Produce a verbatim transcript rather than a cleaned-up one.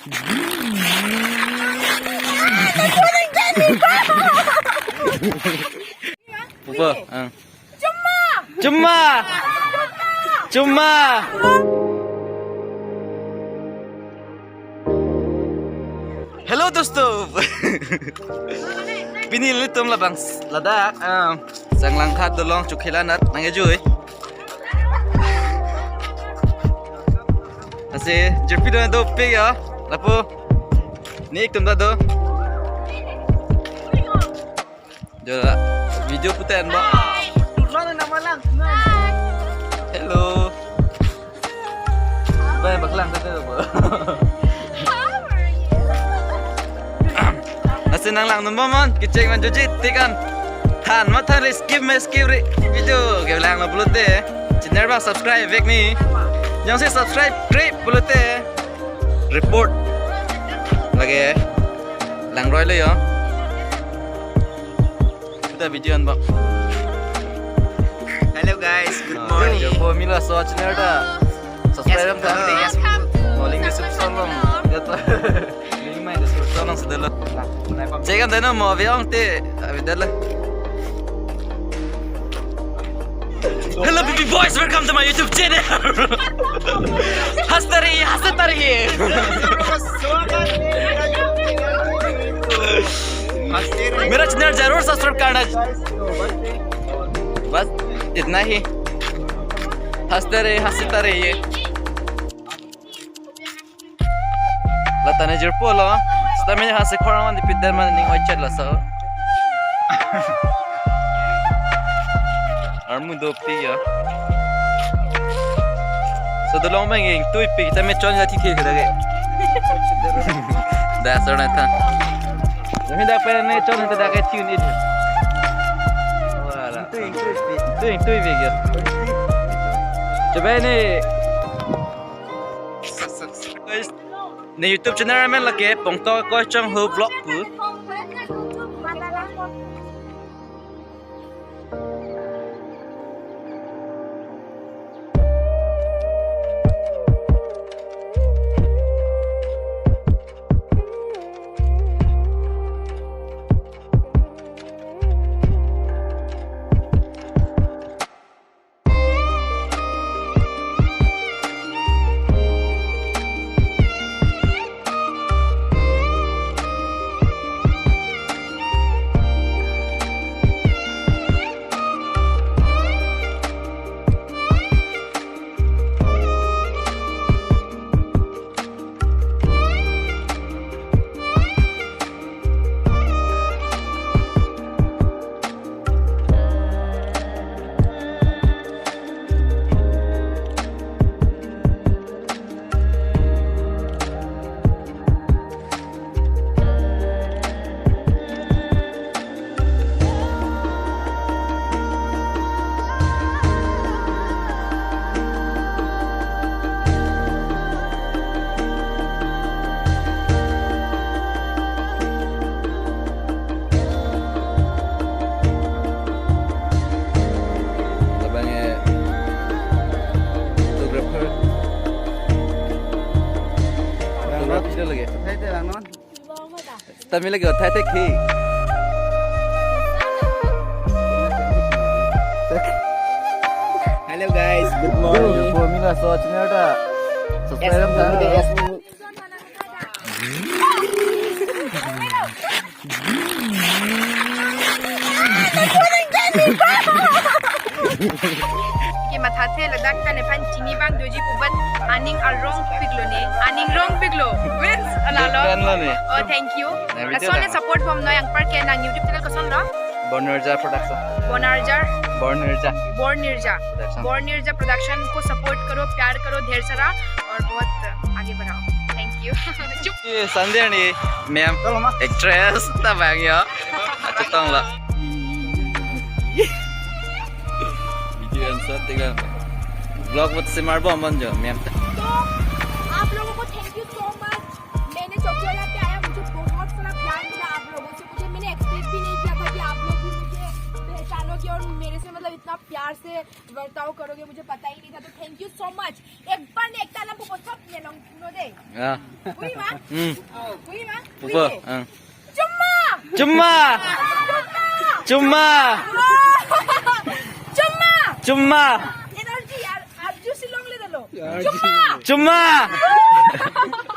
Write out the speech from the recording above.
Pupo, ah. Chuma! Chuma! Chuma! Hello, dosto! Pini ilitum labang s-, ladak, ah, Sanglangkhat dolong Chokihola anat nangkejui. Lasi, jirpi do dopik ya, lapu. Ni itum ta do. Jo la, video putan ba. Hi. Turun nama lang. Hi. Hello. Bye, baklang kata ba. How are you? Lasi nanglangdun ba mon, kecheng man joji tikan. Than ma than re, skip me skip re. Video ke langlo pulote. Channel ba subscribe vek ni. Jongsi subscribe kre pulote. Report. Lake. Langroi lo yo. Kita video an ba. Hello guys, good morning. Jo, mila so channel ta. Subscribe. Yes, hello. Yes. Mo link description along. Ya ta. Link mai description along sudah lo. Check an deno mo avi ong te, avi dala. Hello, baby boys, welcome to my YouTube channel. Hastari, hastari. मेरा चैनल जरूर सब्सक्राइब करना। बस इतना ही। हंसते रहे, हंसता रहिए। Lata ne jirpo lo. Sita me ha se khorang man dipit der man ning oi chat la sa. Armu dopik ya. So dolong bang ing tuipik ta me chon ya thithe ke dage. Da so na ta. Kami da pa me chon ta dage tune in. Wala. Tuipik, tuipik. Tuipik ya. Coba ini. Guys, ne YouTube channel amen lake Pongtok Koichong Ho Vlog pu. Labang e photographer. Photographer lagi. Hai, te lang non. Tami lagi othai thek hi. Hello guys, good morning. Yo, formula so channel ta subscribe ta. Yes, yes. Ke mathathe ladak ta nephan chini bang doji pu ban aning arong piklo ne, aning rong piklo. Means, alalo. Big fan lo ne. Oh, thank you. Lason ne support bomnoi anparke nang YouTube channel koson lo? Bornirja Production. Bornirja? Bornirja. Bornirja. Production. Bornirja Production ko support karo, pyar karo, dher sara aur bahut aage badhao. Thank you. Chup. Ye Sunday ni ma'am actress ta bang yo. Achetong lo. Video and something. Vlog buat semar bom man jo ma'am ta. तो आप लोगों को thank you so much। मैंने चौकीवाला पे आया, मुझे बहुत सारा प्यार मिला आप लोगों से। मुझे, मैंने एक्सपेक्ट भी नहीं किया था कि आप लोग भी मुझे पहचानोगे और मेरे से, मतलब, इतना प्यार से बर्ताव करोगे, मुझे पता ही नहीं था, तो thank you so much। एक बार नहीं, एक ताला को सब ये लोग सुनो दे। Ah. पूरी माँ? Hmm. पूरी माँ? Pupo. Ah. चुम्मा! Chuma! Chuma! चुम्मा! Chuma! Energy यार, आप जो शिलोंग ले दे लो। चुम्मा! Chuma!